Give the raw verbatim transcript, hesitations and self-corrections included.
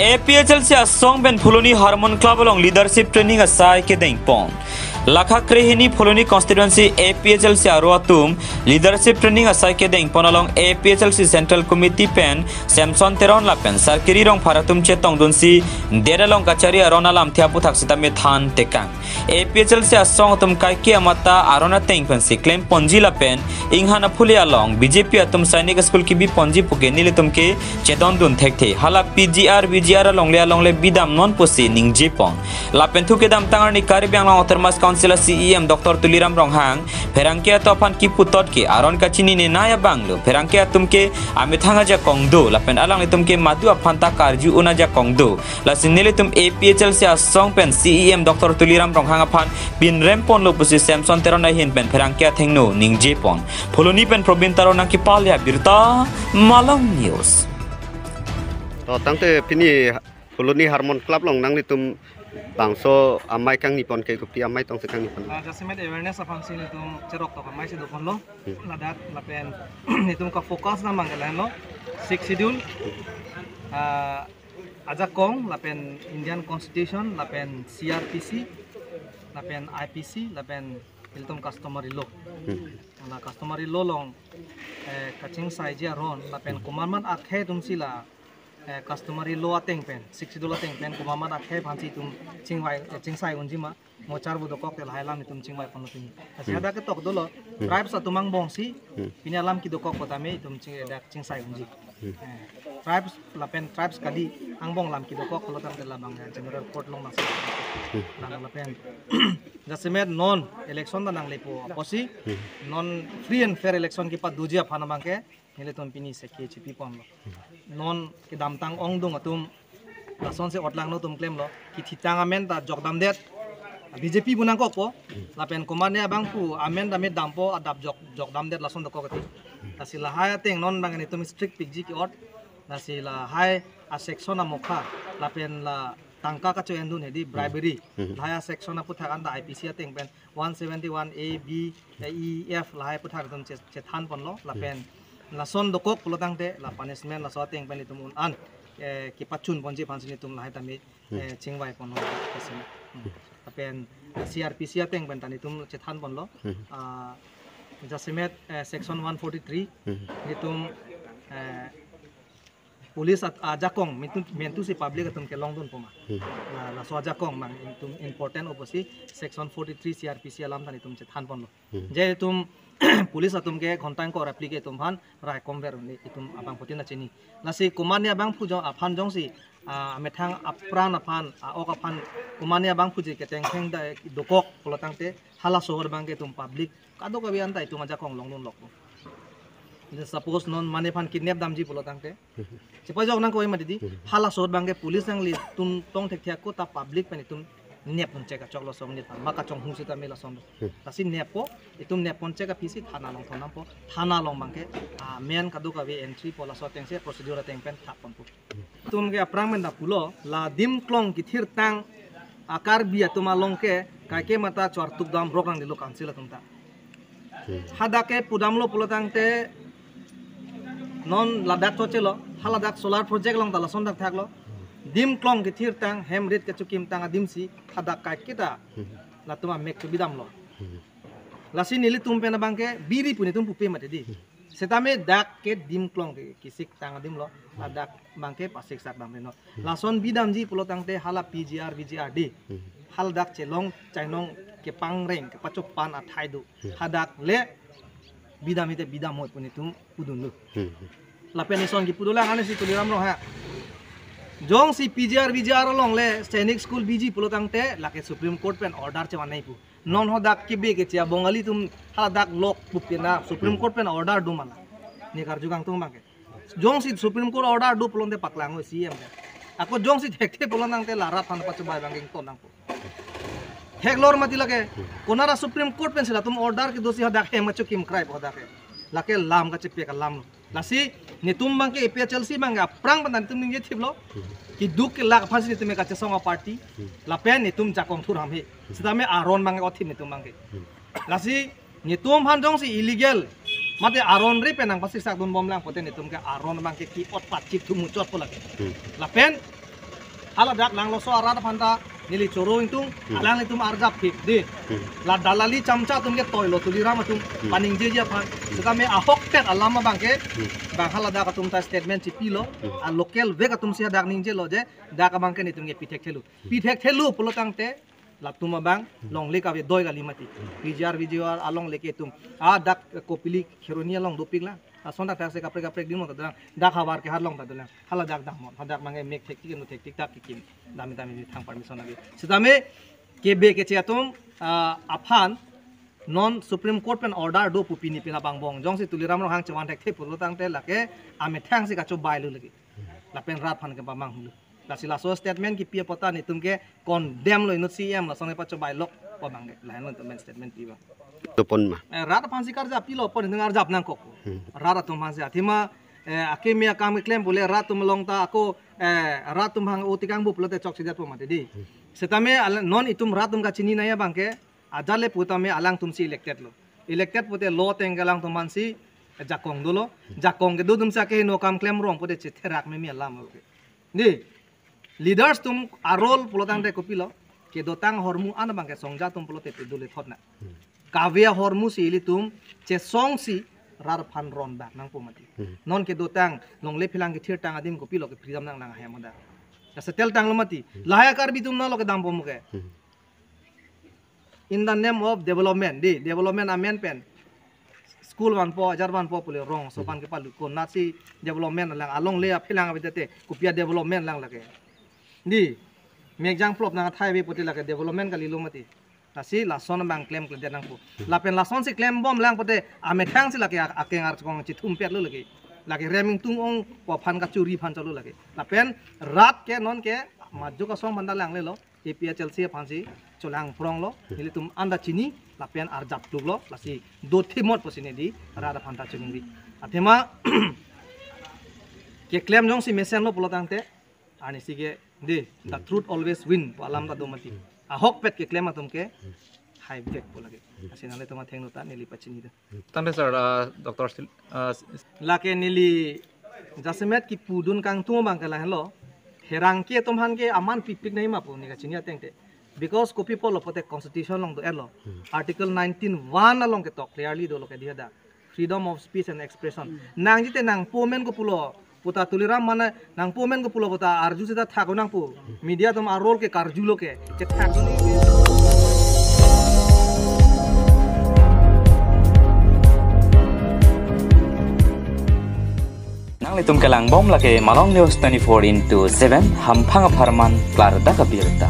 A P H L C asong pen Phuloni Harmon Club along leadership training asai kedengpon. Lakha krehini Phuloni constituency A P H L C aro atum leadership training asai kedengpon along A P H L C Central Committee pen Samson Teron lapen Sarkiri Rongphar atum chetongdunsi det along kachari aron alamthe aphuthak sitame than tekang. A P H L C asong atum kaike amata aron ateng pensi klemponji lapen inghan aphule along B J P atum Sainik School kebiponji puke nelitum ke chedondun thekthe. Hala P G R, V G R alongle alongle bidam non pusi ningjepon. Lapen thu kedamtang arni Karbi Anglong Autonomous Council a C E M Doctor Tuliram Ronghang pherangke atum aphan kiputot ke aron kachinine nai abang lo. Pherangke atum ke amethang ajakong do lapen alanglitum ke madu aphan ta karju un ajakong do. Lasi nelitum A P H L C asong pen C E M Doctor Tuliram Ronghang aphan pinremponlo pusi Samson Teron ahin pen pherangke athengno ningjepon. Phuloni pen Probin Taro nangkepale abirta Malong News. To tangte pini Phuloni Harmon Club along nanglitum bangso amei kangnipon ke kopi amei tongsi kangnipon? Ah, jasemet awareness aphansi nelitum cherok tok amei si doponlo. Hmm. Ladak lapen nelitum ka-focus na mangke lahenlo Sixth Schedule, ah, ajakong lapen Indian Constitution lapen C R P C lapen I P C lapen ilitum customary law. Hmm. La customary law along, eh, kachingsaiji aron lapen komatmat akhei atumsi la, eh, customary law ateng pen, Sixth Schedule ateng pen komatmat akhei aphansi itum chingvai, eh, chingsai unji ma, mochar pu dokok te lahai alam itum chingvaiponlo pini. Lasi Hmm. hadak ketok dolo, Hmm. tribes atum angbongsi, Hmm. pini alam kedokok pu tame itum ching, eh, dak chingsai unji. Hmm. Eh, tribes lapen tribes kali angbong alam kedokok pulo tangte labang, eh, general court along masuk. Hmm. Lapen jasemet non election ta nanglepo apotsi, Hmm. non free and fair election kepadoji aphan abangke nelitum pini seke chipiponlo. Non kedamtang ongdung atum lasonsi otlangno atum klemlo, kithitang amen ta jokdamdet, B J P pu nangkokpo, lapen komatne abangphu amen ta me dampo adap jok, jokdamdet lason dokok ati. Lasi lahai ateng non abang nelitum strict pikji ke-ot, lasi lahai a-section amokha lapen la tangka kacho-endun hedi bribery, Hmm. lahai a-section aphuthak anta I P C ateng pen one seventy-one A, B, eh, E, F lahai aphuthak itum che-, chethanponlo lapen lason dokok pulo tangte la punishment laso ateng pen itum un-an, eh, kepachunponji aphansi nelitum lahai tame, Hmm. eh, chingvaiponlo. Hmm. Lapen, eh, C R P C ateng pen ta nelitum chethanponlo. Hmm. Ah, jasemet, eh, section one forty-three Hmm. nelitum, eh, police at-, ajakong mentu, mentusi public atum kelongdunpo ma. Hmm. La, laso ajakong abang itum important apotsi section forty-three C R P C alam ta nelitum chethanponlo. Hmm. Je itum police atum ke ghonta ingkoi ra phli ke itum aphan raikom ver un-e itum abangphutin ta chini. Lasi komatne abangphu jong aphan jongsi, ah, amethang apran aphan, ah, ok aphan komatne abangphu je ketengtheng da dokok pulo tangte halaso ahut abangke itum public kadokave anta itum ajakong longdunlokpo. Suppose non mane aphan kidnap damji pulo tangte. Chepajok nangkok ma didi. Halaso ahut abangke police nanglitum tong thekthe ako ta public pen itum nepponche kachoklo song neta. Ma kachonghu sitame lason. Lasi neppo, itum nepponche aphisi thana along thondampo. Thana along abangke, ah, amen kadokave entry po laso atengsi procedure ateng pen thapponpo. Itum ke aphrang pen ta pulo, la adim klong kethirtang a Karbi atum along ke, kaike amata chortuk dam rok nangdilo council atum ta. Hmm. Hadak ke pudamlo pulo tangte non ladak chochelo, haladak solar project along ta lason thakthaklo. Dim klong kethirtang, hem rit kechokimtang adimsi, hadak kaike ta Hmm. latum amek chobidamlo. Hmm. Lasi nelitum pen abangke biri pu nelitum pupe mati di. Hmm. Setame dak ke dim klong ke kesiktang adimlo, ladak abangke pasiksak damre non. Hmm. Lason bidamji pulo tangte hala P G R, V G R di. Hmm. Haladak chelong chainong kepangreng, kepachopan athai do. Hmm. Hadak le bidam ite bidam hoi pu nelitum pudunlo. Hmm. Lapen ison kipudolang anesi Tuliram Ronghang. Jongsi P G R, V G R along le Sainik School biji pulo tangte lake Supreme Court pen order chevan nai pu. Non hadak kibe keche a Bongali atum haladak lok pupe na Supreme Court pen order do ma la. Ne karju kangtung abangke. Jongsi Supreme Court order do pulote paklang o C M ke. Ako jongsi thekthe pulo tangte la rat aphan pachobai abangke ington nangpo. Theklor mati lake. Konat a Supreme Court pensi latum order kedosi hadak hem kachokimkraipo hadak ke. Lake lam kachepek alam lo. Lasi nelitum abangke A P H L C abangke aphrang pen nelitum ningjethiplo. Keduk kelak aphansi nelitum kachesong a party. Lapen nelitum jakong thur ham he. Setame aron abangke othip nelitum abangke. Lasi nelitum aphan jongsi illegal mate aron ri pen nangpasiksakdunbomlang pote nelitum ke aron abangke ki-ot pachik thu muchotpo lake. Hmm. Lapen Haladak nangloso arat aphanta neli choro ingtung, Hmm. alanglitum arjap thik dei. Hmm. La dalali chamcha atum ke toilo Tuliram atum Hmm. paningjeji aphan. Setame ahokpet alam abang ke Hmm. bang haladak atum ta statement chipilo. Hmm. A local vek atum si hadak ningjelo je dak abang ke netum ke pithekthelo. Pithekthelo pulo tangte latum abang longle kave doi kali mati. P G R, V G R alongle ke atum. A dak Kopili Kheroni along dopik lang. Lason dak dak se kaprek kaprek dimo ta dolang. Dak havar ke harlong ta dolang. Haladak damnon. Hadak abang ke mek thektik no thektik dak kekim. Dami dami thang permission ave. Setame kebe keche atum, ah, aphan non Supreme Court pen order do pu pini pina bang bong. Jongsi Tuliram Ronghang chevan thekthe pulo tangte lake amethang si kachobai lo lagi. Lapen rat aphan ke pamang hulu. Lasi laso statement kipi apot ta netum ke condemn lo inut C M lason ke pachobai lok pu abang ke. Lahenlo netum pen statement pi abang. Topon ma. Eh, rat aphan si karjap pilo pon netum arjap nangkok. Hmm. Rat atum aphan si athema, eh, akeme akam keklem pule rat atum along ta ako, eh, rat atum hang otikang bu pulote chokchedet po mati dei. Hmm. Setame al-, non itum rat atum kachini nangji abang ke ajat le putame alangtum si elected lo. Elected pute lo teng ke alangtum aphan si jakong dolo. Jakong kedo atum si akehingno akam klem rong pute chetherak meme alam lo ke. Dei, leaders atum arol pulo tangte kopilo, kedotang ahormu an abang ke songja atum pulote pedule thotna. Hmm. Kave ahormu si ilitum chesong si rat aphan ron dak nangpo mati. Hmm. Non kedotang longle phelang kethirtang adim kopilo ke freedom nanglang ahem ada. Ya settle tanglo mati. Hmm. Lahai Karbi atum nalo kedampo muke. Hmm. In the name of development, dei, development amen pen school vanpo, ajar vanpo pule rongso aphan kepalu konatsi development lang alongle aphelang avedete kopi a-development lang lake. Dei, mekjang plop nang athai ave pute lake development kalilo mati. Lasi lason abang klemkledet nangpo. Lapen lason si klembom lang pute amethang si lake ak-, akeng archekong chithumpet lo lake. Lake rem ingtung ong pu aphan kachuri aphan cholo lake. Lapen rat ke non ke majok asong aphanta langlelo. A P H L C aphan si cholang prong lo, nelitum anta chini, lapen arjap tuk lo, lasi dothimot pusi neli rat aphanta chiningri. Athema keklem jongsi mesen lo pulo tangte, arnisi ke dei, the truth always win pu alam ta do mati. Ahokpet keklem atum ke hai vek pu lake. Lasi nanglitum athengno ta neli pachini do. Tangte sir, uh, Doctor Sil-, uh, s-, s- Lake neli jasemet kipudun kangtung abang ke lahenlo. Pherangke atum aphan ke aman pipik nangji ma pu ne kachini ateng te. Because kopi pulo pute constitution along do-etlo. Hmm. Article nineteen one along ketok clearly dolo ke dei hadak. Freedom of speech and expression. Nangji te nangpo amen ko pulo. Puta Tuliram mane nangpo amen ko pulo puta arju seta thak nangpo. Media atum arol ke karjulo ke. Chethak. Nanglitum kelangbom lake Malong News twenty-four into seven, hamphang apharman klardak abirta.